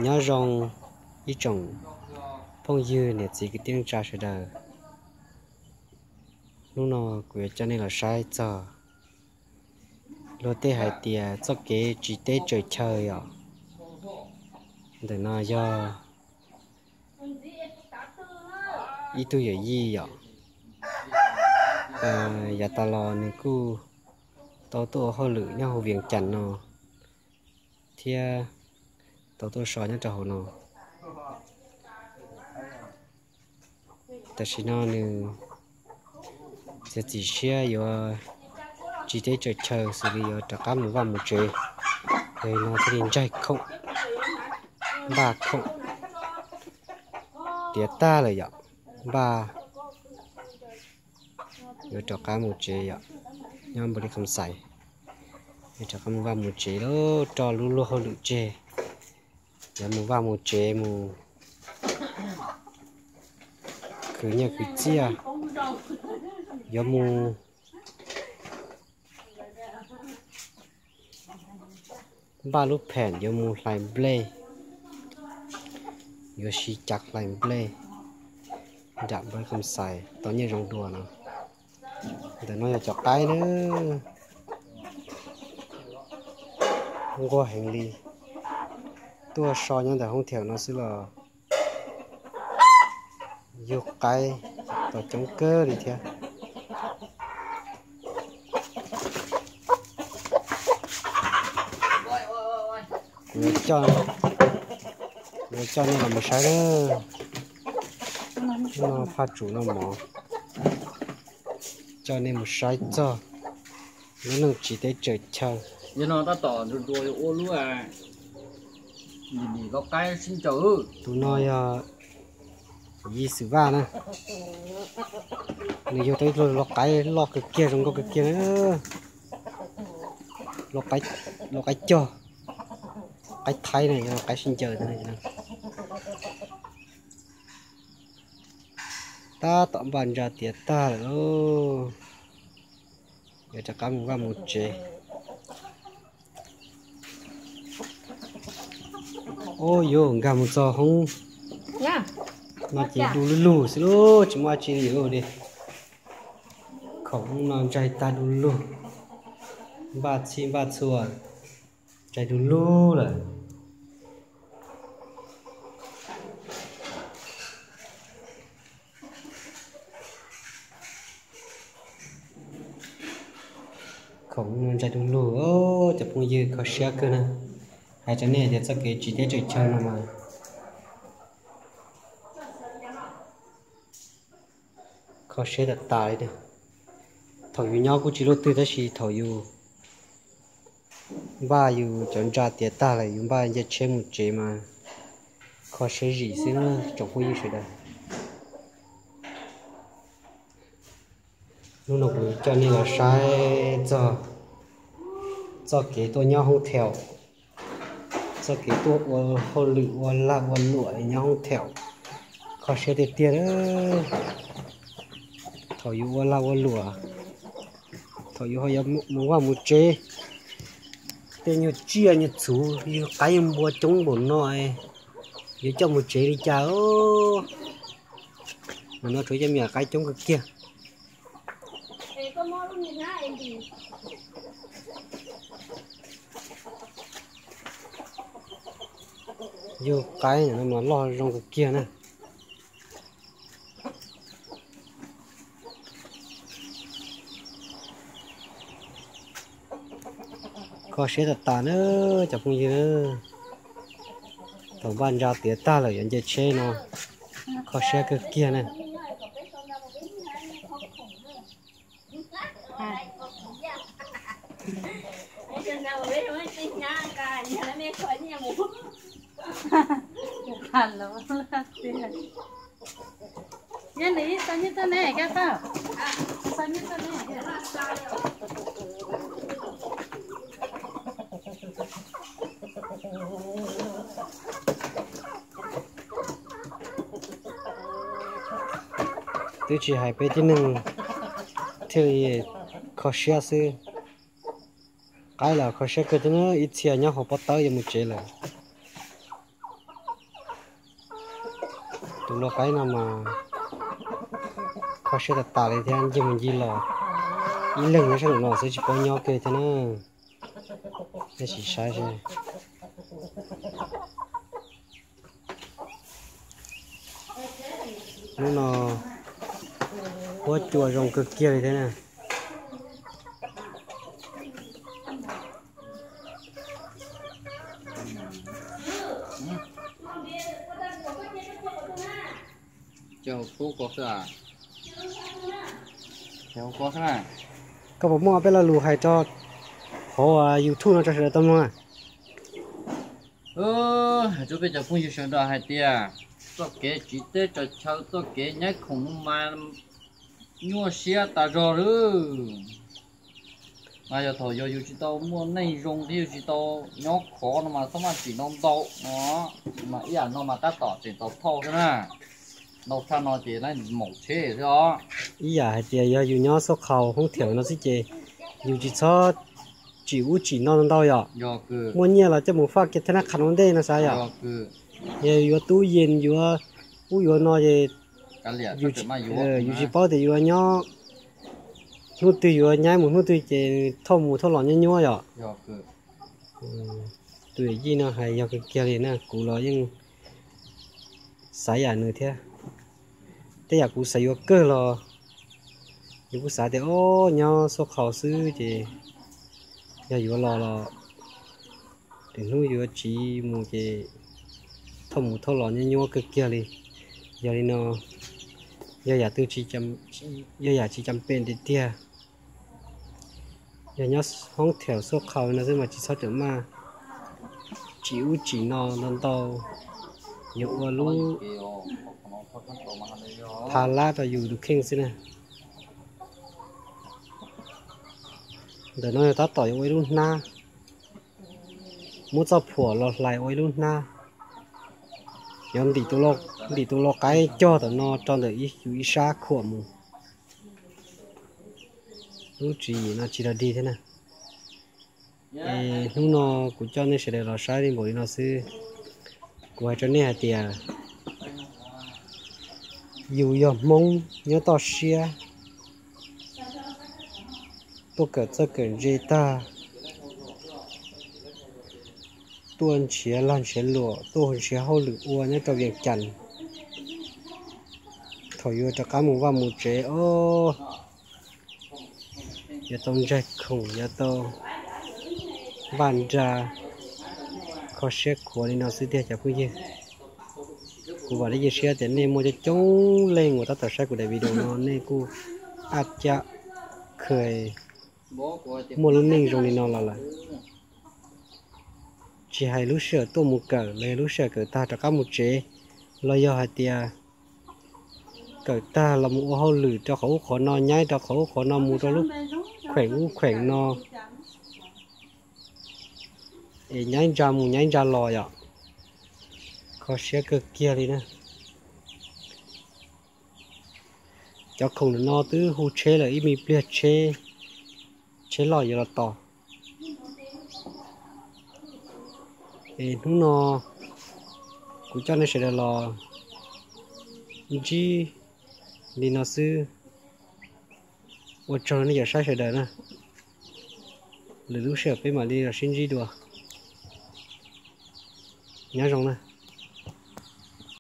Nyob zoo ib tsoom phooj ywg niam txiv kwv tij neej tsa sawv daws. Hnub no kuv yuav coj nej los saib txog luag tej hais tias txoj kev tsiv teb tsaws chaw yom. Ntawm no yog ib tug yawm yij yom. Yav tas los nws kuj tau tuaj ua hauj lwm nyob hauv Vias Cas no thiab tau tuaj so nyob rau hauv no. Tam sim no nws txiav txim siab yuav tsiv teb tsaws chaw xws li yuav rov qab mus vaj mus tsev. Yog li no thiaj li ntsaig khoom, npaj khoom tiav tag lawm yom, npaj yuav rov qab mus tsev yom, nyob npaum li Kham Xais, yuav rov qab mus vaj mus tsev lawm, rau lub luag hauj lwm tseg, yuav mus vaj mus tsev mus khwv nyiaj khwv txiaj, yuav mus npaj lub pheem, yuav mus hlais nplej, yuav siv cav hlais nplej nram npawb Kham Xais tau nyiaj zoo dua no. Ntawm no yog cov qaib na, nquag heev li, tuaj so nyob ntawm hoob theem no xwb los yug qaib tau coob kawg li thiab. Kuv yuav coj nej los mus saib na, no phaj tsum noj mov, coj nej mus saib txog lub neej tsiv teb tsaws chaw. Yog no tab tom nrua nrua yuav ua lub lim lim lau qaib sib ncaws. Tus no yog Yij Xwm Vaj na, nws yug tau ib tug lau qaib loj kawg kiag zoo nkauj kawg kiag na, lau qaib cog, qaib thaib na, qaib sib ncaws. Tab tom npaj ntsa tiav tag lawm lauj, yuav rov qab mus vaj mus tsev. Ub, yuav nkag mus txog hoob no ces du lug lug xwb lauj, tsis muaj dab tsi li li. Khoom no ntsaig tag du lug, npaj txhij npaj txhua, ntsaig du lug lawm. Khoom no ntsaig du lug, cov phooj ywg kho siab kawg na. Hais rau nej tias txoj kev tsiv teb tsaws chaw no mas kho siab tas tas li. Thaum yus nyob kuj tsis luaj twg tab sis thaum yus npaj yus cov ntsa tiav tag lawm yus npaj nce tsheb mus tsev mas kho siab zim xwb na tsoom phooj ywg sawv daws. Hnub no kuv coj nej los saib txog txoj kev tuaj nyob hoob theem, txoj kev tuaj ua hauj lwm ua lag ua luam nyob hoob theem, kho siab tiag tiag. Thaum yus ua lag ua luam, thaum yus ho yuav mus vaj mus tsev, tej nyuag tsiaj nyuag txhuv yug qaib yug npua coob npaum no, yuav coj mus tsev li cas? Mas no tsuas coj me nyuam qaib coob kawg kiag. Yug qaib no mas loj zoo kawg kiag na. Kho siab tas tas na cov phooj ywg. Thaum npaj ntsa tiav tag lawm yuav nce tsheb no, kho siab kawg kiag na. Twb tsis hais peb tib neeg thiaj li kho siab xwb. Qaib los kho siab kawg thiab na, ib txhia nyob hauv pob tawb yuav mus tsev lawm. Tus lau qaib no mas kho siab tas tas li thiab, ncig mus ncig los ib leeg nyob sab nraum no xwb tsis paub nyob kiag thiab na. Nej sim saib seb. Hnub no huab cua zoo kawg kiag li thiab na. Koj puas muaj peb lo lus hais rau hauv YouTube no rau sawv daws tau mloog? Hais rau peb cov phooj ywg sawv daws hais tias txoj kev tsiv teb tsaws chaw, txoj kev nyaib khoom no mas nyuaj siab tas zog lawm. Mas yog thaum yog yus tsis tau muaj neej zoo thiab yus tsis tau nyob khov no mas txhob maj tsim ntau ntau no, mas ib yam no mas tab tom tseem tau thauj xwb na. Ntau tshaj no ces lawv maum tsheb xwb os. Ib yam hais tias yog yus nyob xuaj khaus hoob thiaum no xwb ces yus tsis txhob tsim ub tsim no ntau yom. Muaj nyiaj los coj mus faj kiag thab nab qha ua ntej no xav yom. Yog yuav tub yees yuav ub yuav no es yus tsis paub tias yuav nyob hnub twg yuav nyaib mus hnub twg ces thauj mus thauj los nyuaj nyuaj yom. Tus yawm yij no hais yog kawg kiag li na, kuv los yeej xav yam nws thiab. Tej yam kuv xav yuav kawg los yus kuj xav tias ob nyob xuaj khaus xwb ces yog yuav los los lwm hnub yuav tsiv mus ces thauj mus thauj los nyuaj nyuaj kawg kiag li. Yog li no yog yam twg, yog yam tsis cam pem tiag tiag. Yog nyob hoob thiaum xuaj khaus no xwb mas tsis txhob rawm maj tsim ub tsim no ntau ntau, yuav ua lub pha lab rau yus tus kheej xwb na. Ntawm no yog tab tom yuav ua ib lub hnab, muab txoj phuam los hlais ua ib lub hnab, yuav ntim tus lau qaib cog tom no rau ntawm yus ib sab khuam mus. Lub tswv yim no tsis dog dig thiab na. Es hnub no kuv coj nej sawv daws los saib li npaum li no xwb. Kuv hais rau nej hais tias yus yog Hmoob nyob toj siab, tuaj kawm txawj kawm ntse tag, tuaj nrhiav lag nrhiav luam, tuaj nrhiav hauj lwm ua nyob rau Vias Cas. Thaum yuav rov qab mus vaj mus tsev os, yuav tau ntsaig khoom, yuav tau vaj nra, kho siab khuav li no xwb tiag cov phooj ywg. Kuv vam thiab cia siab tias nej muaj coob coob leej uas tab tom saib kuv daim video no nej kuj ab cab kha muaj lub neej zoo li no los lawm. Tsis hais lub sij hawm tuaj mus kawm los yog lub sij hawm kawm tag rov qab mus tsev, los yog hais tias kawm tag los mus ua hauj lwm rau qhov ub qhov no, nyaib rau qhov ub qhov no, mus rau lub kheem ub kheem no, es nyaib ntsa mus nyaib ntsa los yom. Kho siab kawg kiag li na. Cov khoom ntawm no twb hu tsheb lawm ib me pliag tsheb, tsheb loj yuav los tos. Es hnub no kuv coj nej sawv daws los ntsib li no xwb. Ua tsaug nej cov saib sawv daws na. Lwm lub sij hawm peb mam li los sib ntsib dua. Nyob zoo na.